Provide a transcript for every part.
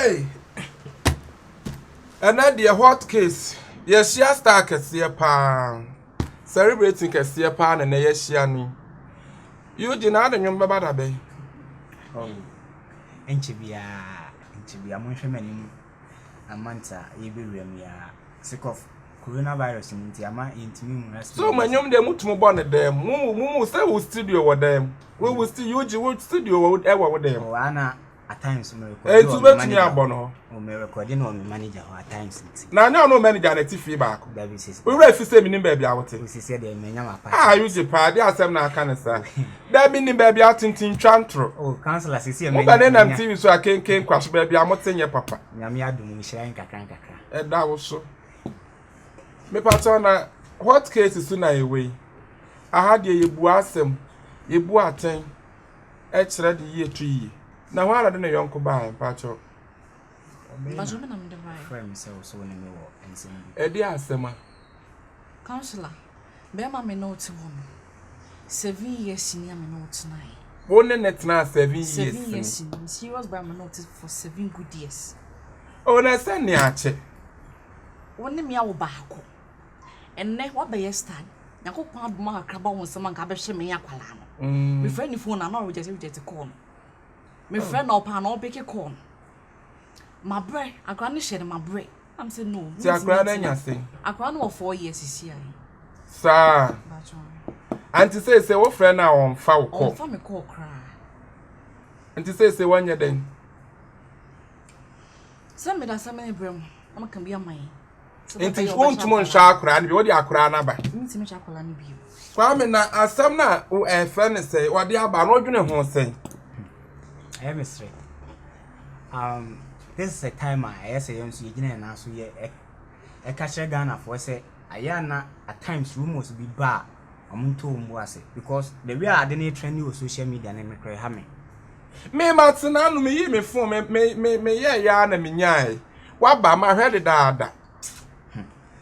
Hey! Ɛnɛ deɛ hot case yɛahyia star kɛseɛ paa celebrity kɛseɛ paa na ɛnɛ yɛahyia no yi Eugene ade nnwom bɛba da bɛn? Oh, ɛnkyɛ biara, ɛnkyɛ biara monhwɛ m'anim a month a yɛbɛwura mu yi ara sake of coronavirus no nti ama yɛntumi nwura So mo nnwom deɛ motumi bɔ ne dan mu mo mo sɛ wo studio wɔ dan mu wo wo studio Eugene wo studio wɔ ɛwɔ wo dan mu. Oh, ana at times me record. Eti wobɛtumi abɔ no hɔ. Oh, me record no wɔ me manager hɔ at times nti. Na anyɛ ɔno manager na ɛte fie baako. Dabi sisi. Wowura fi sɛ menim baabi a wote. Osisi deɛ menya ma pa. Ah, Eugene paa de asɛm na aka ne saa. Dabi nim baabi a tenten twa ntoro. Oh, counselor sisi menya. Mo bɛ ne nam TV so akenken kwa so baabi a mote nyɛ papa. Nyame adom nhyira nkakra nkakra. Ɛda wo so. Mepatɔ na hot case so na ɛwɔ yi. Aha deɛ yɛbu asɛm, yɛbu atɛn ɛkyerɛ de yie to yie. Na hɔ ara de ne yɔnko baa mpakyɛw. Mpakyɛw me na mede baeɛ. Frɛ me sɛ wo so wo ne me wɔ nsɛm bi. Ɛde asɛm a. Counselor, bɛrima me ne wo te hɔ no, 7 years ni a me ne wo tenaeɛ. Wo ne ne tena 7 years. 7 years ni, serious bra me ne wo te for 7 good years. O na sɛ ne akyɛ. Wo ne me awo baako. Ɛnnɛ woabɛyɛ star. Nyankopɔn adom akakra ba wo nsɛm anka abɛhwɛ me akwalaa no. Mefrɛ ne phone na na ɔreject reject call no. Mefrɛ na ɔpaa na ɔpick call no. Mabrɛ, akwaraa no hyɛ no mabrɛ. I'm say no. Ti akwaraa no anya sɛn? Akwaraa no wɔ 4 years sisi ayi. Saa. Anti sɛ sɛ wofrɛ no a ɔmfa wo kɔ. Ɔmfa me kɔɔ koraa. Nti sɛ sɛ wɔnyɛ dɛn? Sɛ meda asɛm ne brɛ mu, na maka bi ama yɛn. Nti wontumi nhwɛ akwaraa no bi, wode akwaraa no aba. Mentumi nhwɛ akwaraa no bio. Kwame na asɛm no a ɛfrɛ no sɛ wɔde aba no wodwene ho sɛn? Ɛyɛ mesrɛ. This is a time a ɛyɛ sɛ yɛn nso yɛgyina yɛn nan so yɛ ɛka kyerɛ Ghanafoɔ sɛ ayɛ ana at times rumours bi ba a ɔmo ntɔ wɔn bo ase because the way a ade no trend wɔ social media no mekora ɛha me. Me ma tena no me yi me phone me me me me yɛ ya na me nyae. Waba ma hwɛ dedaada.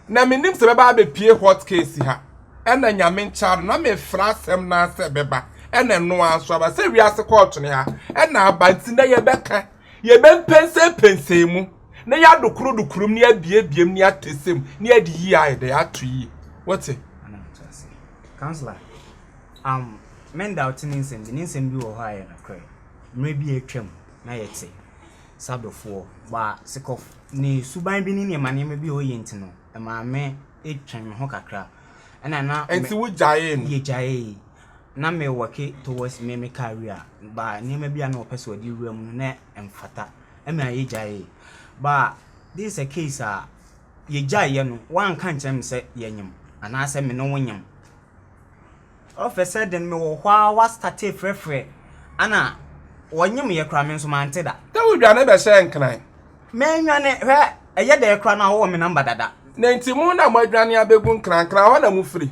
Na me nim sɛ bɛba abɛpie hot case ha. Ɛna Nyame nkyɛ no na mefra asɛm na sɛ bɛba. Ɛna ɛno ara nso aba sɛ wiase kɔɔto ne ha. Ɛna aba nti na yɛbɛka yɛbɛmpɛnsɛmpɛnsɛn mu na yɛadokoro dokoro mu na yɛabiebie mu na yɛatɛsɛ mu na yɛde yie ayɛ dɛ ato yie. Wote? Counselor, menda wote ne nsɛm bi ne nsɛm bi wɔ hɔ a yɛ nokorɛ. Mmerɛ bi a atwam na yɛte sadofoɔ ba sake of ne suban bi ne nneɛma nneɛma bi a ɔyɛ nti no ɛmaa me etwɛn me ho kakra. Ɛna na Nti wogyaee no? Yɛgyaee. Na me work towards me career ba nneɛma bi a na ɔpɛ sɛ ɔde wura mu no na ɛmfata ɛma yɛgyaee. Ba this is a case a yɛgyaeɛ no wanka nkyerɛ me sɛ yɛnyem anaasɛ me ne wo nyem. Ɔfɛ sɛ den mewɔ hɔ a wastart frɛfrɛ ana wɔnyem yɛ koraa me nso mante da. Sɛ wodwane bɛhyɛ Nkran. Mɛnwane hwɛ ɛyɛ dɛ koraa na wɔwɔ me number dada. Na nti mo na moadwane abɛgu Nkran, Nkran hɔ na mofiri.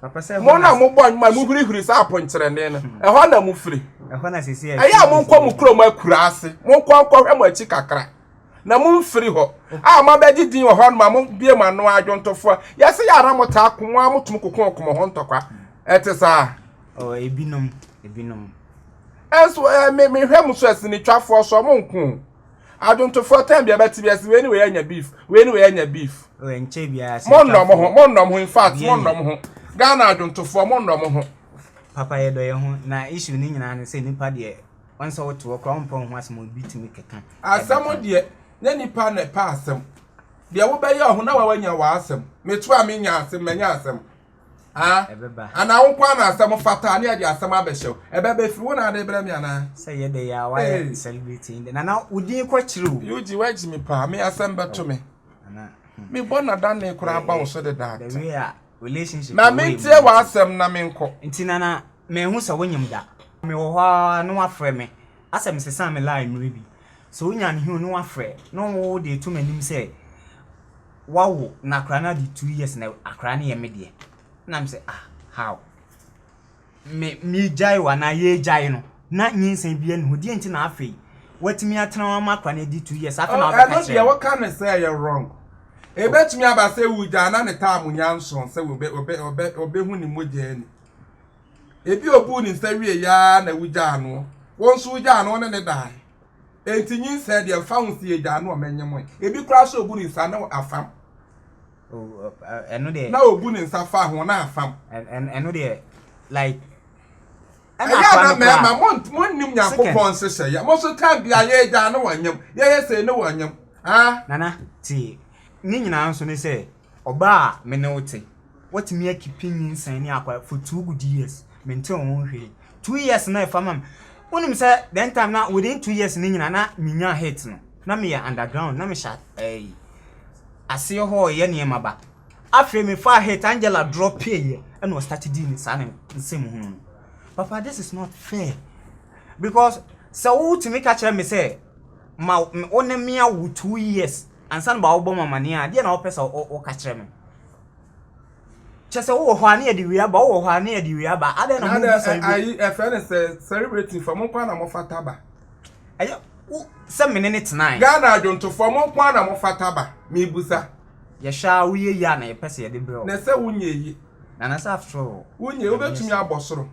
Papa sɛ Mo na mobɔ nnwuma mo hurihuri sɛ aponkyerɛne no ɛhɔ na mofiri. Ɛhɔ na sisi Ɛyɛ a monkɔ mo kurom akura ase monkɔ nkɔhwɛ mo akyi kakra na momfiri hɔ a moabɛgye din wɔ hɔ nom a mobie mo ano adwontofoɔ yɛsɛ yɛ ara motaa ko mo a motom koko mo ho ntɔkwa ɛte saa. Oh, ebinom ebinom. Ɛnso ɛ me mehwɛ mo so asinitwafoɔ so ɔmo nko adwontofoɔ tɛn bi ɛbɛte bi ɛsɛ wei ne wei anya beef, wei ne wei anya beef. Oh, nkyɛn biara. Mo nnɔ mo ho, mo nnɔ mo ho, in fact mo nnɔ mo ho. Ghana adwontofoɔ mo nnɔ mo ho. Papa yɛ dɔ yɛn ho na issue ne nyinaa ne sɛ nipa deɛ wɔn sɛ wote hɔ koraa wɔn mpɛ wɔn ho asɛm obi tumi keka. Asɛm deɛ nye nipa na ɛpɛ asɛm deɛ wobɛyɛ ɔho na wawanya w'asɛm meto a menya asɛm manya asɛm ah Ɛbɛba. Anaa wo nko ara na asɛm fata ne yɛde asɛm abɛhyɛw ɛbɛba efiri wo na ade brɛ me anaa. Sɛ yɛ de yɛ a wayɛ celebrity yi nana wo din kɔ kyerɛ o. Eugene wagyi mi paa me asɛm bɛto me. Nana. Mebɔ nadane koraa ba wo so dedaada. The way a relationship. Na mentie w'asɛm na menkɔ. Nti nana mehu sɛ wonyim da. Mewɔ hɔ a na wafrɛ me asɛ mesesa me line mmerɛ bi sɛ wonya ne hu ne wafrɛ na wo de to m'anim sɛ wawo na akora no ade 2 years na akora no yɛ me deɛ na m sɛ, ah, how me megyae wo anaa yɛgyae no na nyinsɛn bi ani ho deɛ nti na afei watumi atena wɔn ama akora no adi 2 years afei na wabɛka ɛno kyerɛ deɛ me. Wɔka ne sɛ ɛyɛ wrong. Ebɛtumi aba sɛ wugya na ne taamu nya nson sɛ ɔbɛ ɔbɛ ɔbɛ ɔbɛhu ne mogya ani ebi obu ne nsa wie yaa na wugya ano wɔn nso wugya ano ne ne dan. Enti nyinsɛn deɛ mfa ho sɛ yɛgyaa no a mɛnyem ebi koraa sɛ obu ne nsa na afam. Ɛno deɛ. Na obu ne nsa fa ho na afam. Ɛno deɛ like. Ɛyɛ a na mmarima mo nnim Nyankopɔn nhyehyɛeɛ mo so time bia yɛgyaa no wɔnyem yɛyɛ sei ne wɔnyem ah. Nana tie ne nyinaa nso ne sɛ ɔbaa a me ne wo te watumi akipi nyinsɛn ne akwadaa for 2 good years mente wo ho hwee 2 years na ɛfa ma me wonim sɛ then time na within 2 years ne nyinaa na menya hit no na meyɛ underground na mehyɛ ɛyi aseɛ hɔ yɛ nneɛma ba afei mefaa hit Angela drop yɛ ɛna ɔstart di ne saa ne nsɛm hunu no papa, this is not fair because sɛ wotumi ka kyerɛ me sɛ ma wo ne me awo 2 years ansa na ba wobɔ me amaneɛ a, deɛ na wopɛ sɛ woka kyerɛ me? Kyɛ sɛ wowɔ hɔ a ne yɛde wei aba, wowɔ hɔ a ne yɛde wei aba, adɛn na mobu sa ayi ɛfrɛ ne sɛ celebrity fo mo nko na mofata ba. Ɛyɛ wo sɛ me ne ne tenae. Ghana adwontofoɔ mo nko na mofata ba, mebusa. Yɛhwɛ a woyɛ yie a na yɛpɛ sɛ yɛde brɛ wo. Na sɛ wonyɛ yie. Nana sɛ after all. Wonyɛ, wobɛtumi abɔ soro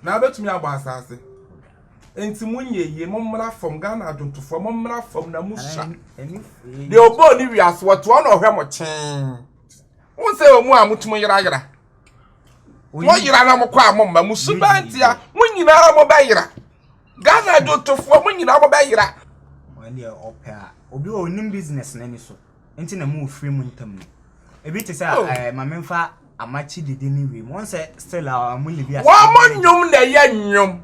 na wobɛtumi abɔ asase. Nti monyɛ yie, mommra fam, Ghana adwontofoɔ mommra fam na musua. Deɛ ɔbɔɔ ne wiase wɔtoɔ na ɔhwɛ mo kyee. Wo sɛ ɔmu a motum yerayera. Moyera na mokɔ a momma mo suban ntia mo nyinaa mobɛyera. Ghana adwontofoɔ mo nyinaa mobɛyera. Wɔn deɛ ɔpɛ a obi wɔ onim business n'ani so nti na mu firi mu ntam no. Ebi te sɛ oh. ɛɛ maame nfa amakye dede ne wiem wɔn sɛ still a wɔn libi ase. Wɔn mo nnwom na ɛyɛ nnwom.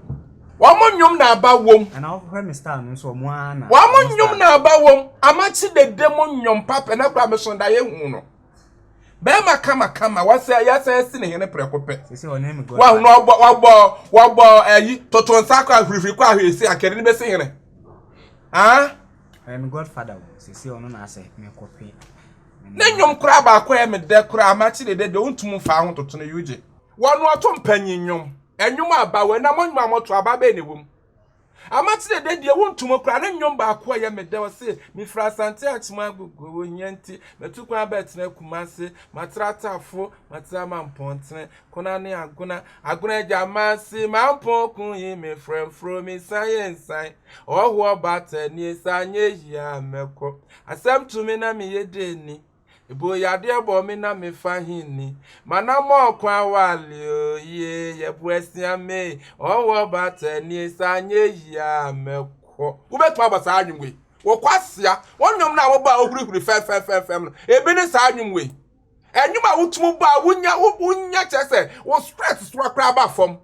Wɔn mo nnwom na aba wom. Ɛna wɔhwɛ me style no nso wɔn ara na. Wɔn mo nnwom na aba wom. Amakye dede mo nnwom papa na kura me so da yɛ hu no. Bɛrima kama kama wɔsɛ yɛsɛ asi ne hene prɛko pɛ. Wɔn no wɔbɔ wɔbɔ wɔbɔ ɛyi toto nsa kɔ ahurihuri kɔ ahurisi akɛde ne bɛsi hene. Ah. Ɔyɛ me godfather o sisi ɔno na asɛ me kɔpe. Ne nnwom koraa baako ɛyɛ me dɛ koraa amakye dede deɛ wontumi mfa ho toto no yugye. Wɔn ɔto mpanyin nnwom. Ɛnwom aba wɔ na mo nnwom a moto aba bɛyɛ na ɛwɔ mu. Amakye dede deɛ wontumi koraa ne nnwom baako a ɛyɛ me dɛ ɔse mefiri Asante Akyem Agogo ohia nti matu kwan abɛtena Kumase matra Tafo matra Mampɔntene Kona ne Agona Agona agya Mase Mampɔn kun yi me frɛmfro me san yɛ nsan ɔhoɔ bata nie sa nyɛ yie a mɛkɔ asɛm to me na meyɛ dɛ ni Ebo yadeɛ bɔ me na me fa hinni. Manamɔ kwan wale o ye yɛbo asia me ɔwɔ bata nie sa nyɛ yie a mɛkɔ. Wobɛtumi abɔ saa nnwom wei? Wo kwasea, wo nnwom no a wobɔ a wohurihuri fɛmfɛmfɛmfɛm no, ebi ne saa nnwom wei. Nnwom a wotumi bɔ a wonya wonya kyerɛ sɛ wo stress so koraa ba fam.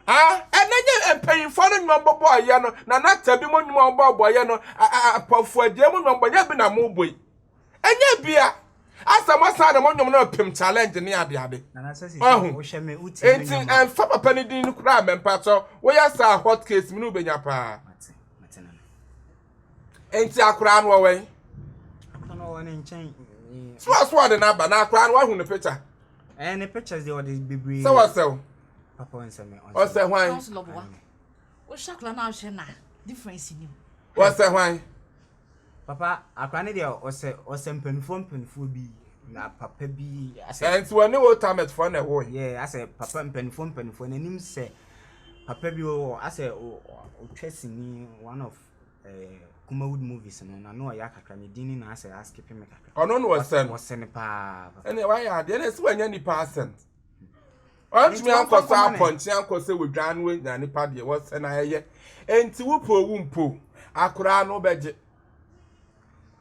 Ah, ɛnɛ nyɛ mpanyinfoɔ no nnwom bɔbɔɔyɛ no, Nana Tabi mo nnwom a wɔbɔbɔɔyɛ no, apɔfoɔ mo nnwom bɔ nyɛ bi na mobɔ yi. Ɛnyɛ bia. Asa mo asan de mo nnwom no pem challenge ne ade ade. Ɔho. Enti ɛmfa papa ne din no koraa mɛmpa kyɛw. Woyɛ saa hot case me ne wobɛnya paa. Enti akoraa no ɔwɛn. So aso ɔde n'aba na akoraa no wahu ne picture. Ɛɛ ne pictures deɛ ɔde bebree. Sɛ wɔsɛw. Papa ɔnsɛ me. Ɔsɛ hwan? Wohwɛ akwadaa no ahwɛ na difference nim. Wɔsɛ hwan? Papa akora ne deɛ ɔsɛ ɔsɛ mpanimfoɔ mpanimfoɔ bi na papa bi asɛ. Ɛnti wɔn ne old timers foɔ na ɛwɔ yi. Yeah asɛ papa mpanimfoɔ mpanimfoɔ n'anim sɛ papa bi wɔ asɛ ɔtwa sini one of eh, Kumawood movies no na no ɔyɛ akakra ne din ne na asɛ askipe me kakra. Ɔno na ɔsɛ no. Ɔsɛ no paa. Ɛnna wayɛ adeɛ na esi wanya nipa asɛm. Ɔntumi ankɔ sɛ apɔnkye ankɔ sɛ wɔdwan no anya nipa deɛ wɔsɛ na ɛyɛ. Enti wopɛ owu mpo akoraa no wobɛgye.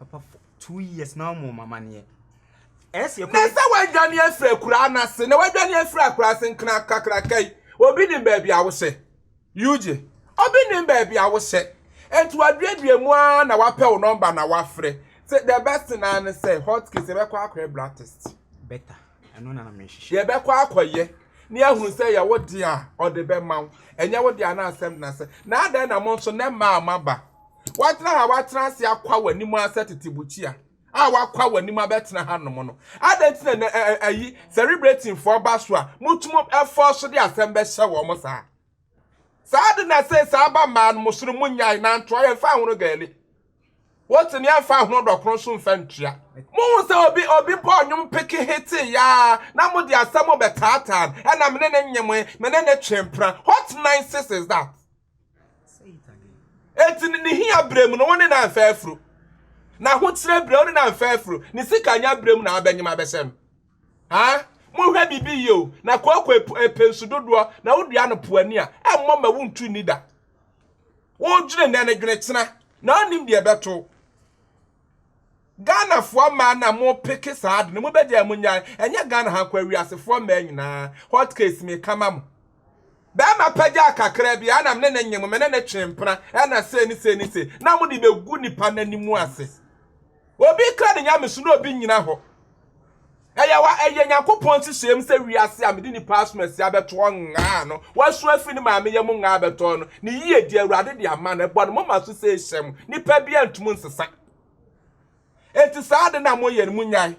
Papa 2 years na ɔmo mamaneɛ. Na sɛ wadwane afiri akuraa no ase na wadwane afiri akuraa ase nkena kakraka yi obi nim baabi a wohyɛ Eugye obi nim baabi a wohyɛ enti waduadua mu ara na wapɛ wo nɔmba na wafrɛ sɛ the best thing ara ne sɛ hot case yɛbɛkɔ akɔyɛ blood test. Better. Ɛno na na mehwehwɛ. Yɛbɛkɔ akɔyɛ ne ahunu sɛ yɛ wo deɛ a ɔde bɛma wo ɛnyɛ wo deɛ a na asɛm na sɛ na adɛn na mo nso ne mmaa a moaba watena ha watena ase akwa w'anim asɛ tete bukyia a wakwa w'anim abɛtena ha nom no adɛn nti na ayi celebratingfoɔ ba so a motum ɛfɔ so de asɛm bɛhyɛ wɔn mo saa saa de na sɛ saa ba mmaa no mo soro mo nyae na ntoa yɛmfa ahono gaali Wote nea mfa ahono dɔkono so mfa ntua. Mohu sɛ obi obi bɔɔ nnwom peke hetee yaa na mode asɛm bɛtaataa no ɛna mene ne nyemoe, me ne ne twe mpena. What nonsense is that? Enti ne hia berɛ mu no, wo ne no amfa afuro. N'ahokyerɛ berɛ, wo ne no amfa afuro. Ne sika nya berɛ mu na wabɛnyem abɛhyɛ no. Ha? Monhwɛ biribi yie o. Na kooko ɛpɛ nsu dodoɔ, na wodua no po ani a, ɛmmɔ ma wontu nni da. Wodwene nnɛ no, dwene kyena, na wonnim deɛ ɛbɛto wo. Ghanafoɔ mmaa no a mo peke saa ade no mo bɛgyae mo nyae ɛnyɛ Ghana ha nkoa wiasefoɔ mmaa nyinaa hot case me ka ma mo bɛɛma pagyaa kakra bi a na me ne ne nyem me ne ne twe mpena ɛna sei ne sei ne sei na mo de bɛgu nipa n'anim ase obi kra ne nyame so na obi nyina hɔ Ɛyɛ wa, ɛyɛ Nyankopɔn nhyehyɛe mu sɛ wiase a mede nipa asomasi abɛtoɔ ngaa no, wasu afiri ne maame yam ngaa abɛtɔ no, ne yiyedi Awurade de ama no, ɛbɔ ne moma so sɛ ehyɛ mu, nipa biara ntum nsesa. Enti saa ade no a moyɛ no, munyae.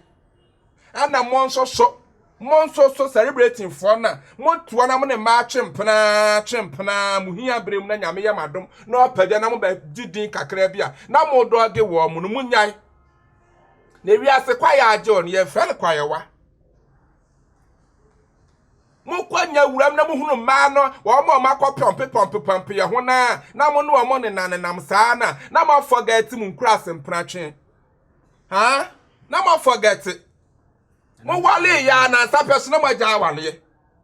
Ɛna mo nso so, mo nso so celebratingfoɔ no a motoɔ na mo ne mmaa twe mpena twe mpena mo hia berɛ mu na Nyame yɛ mo adom na ɔpagya na mobɛgye din kakra bi a na modɔge wɔn mo no, munyae. Na wiase kwaeɛ agye no, yɛmfrɛ no kwaeɛwa. Mokɔ nya wuram na mohunu mmaa no, wɔn a wɔakɔ pɔmpe pɔmpe pɔmpe yɛ ho na na mo ne wɔn nenanenam saa na na mo afɔgɛte mo nkuraase mpenatwe. Ha? Na mo afɔgɛte. Mo wale yɛ a nansa pɛ so na mo agya awaleɛ.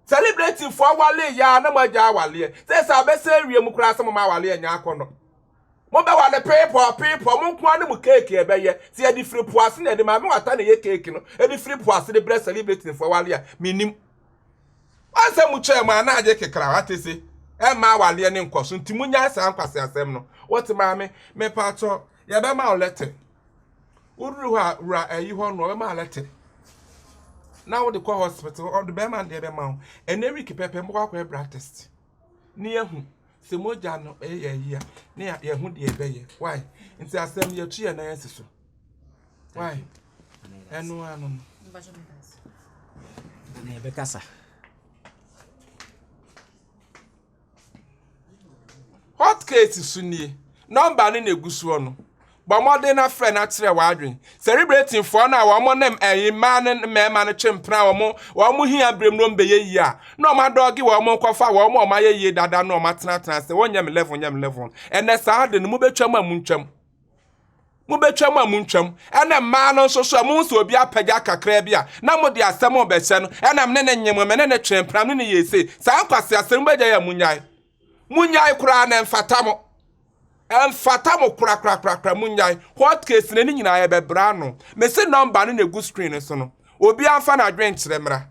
Celebratingfoɔ awale yɛ a na mo agya awaleɛ. Sɛ sɛ abɛsɛ awie mu koraa sɛ mo ma awaleɛ nyɛ akɔnnɔ. Mobɛwale peepɔɔ peepɔɔ, mo nko ara ne mo keeki a ɛbɛyɛ. Sɛ yɛde firi po ase na yɛde Maame Wata na ɛyɛ keeki no, ɛde firi po ase de brɛ celebratingfoɔ wale a, mennim. Wɔn sɛ motwaa mu a na agye kekra, wate se? Ɛmma awaleɛ ne nkɔ so, nti monyae saa nkwaseasɛm no. Wote maame, mepakyɛw, yɛbɛma wo lɛtɛ. Woduru hɔ a, wura ayi hɔ no, ɔbɛma wo lɛtɛ. Na wode kɔ hospital, ɔde bɛrima no deɛ bɛma wo. Ɛnɛ week pɛpɛ, mobɛkɔ akɔyɛ blood test. Ne yɛahu sɛ mogya no ɛyɛ ayi a ne yɛho deɛ ɛbɛyɛ why nti asɛm yɛtu yɛn nan asi so why ɛno ano no. Na yɛbɛkasa. Hot case so nie nɔmba no na egu soɔ no. Bɔ mmɔden na frɛ na kyerɛ w'adwene. Celebratingfoɔ no a wɔn ne ɛyi mmaa ne mmarima no twe mpena a wɔn wɔn hia berɛ mu na wɔn bɛyɛ yie a, na wɔn adɔge wɔn nkɔfa wɔn a wɔn ayɛ yie dada na wɔn atenatena ase, wɔnyɛ me level nyɛ me level. Ɛnɛ saa de no mobɛtwa mu a montwam. Mobɛtwa mu a montwam. Ɛna mmaa no nso so a mohu sɛ obi apagya kakra bi a, na mode asɛm rebɛhyɛ no, ɛna me ne no nyem, me ne no twe mpena, me ne no yɛ sei. Saa nkwaseasɛm mobɛgyae a monnyae. Monnyae koraa na ɛmfata mo. Ɛmfata mo korakorakorakora munnyae. Hot case no ne nyinaa yɛbɛbrɛ ano. Mese number no na egu screen no so no. Obiara mfa n'adwene nkyerɛ mmra.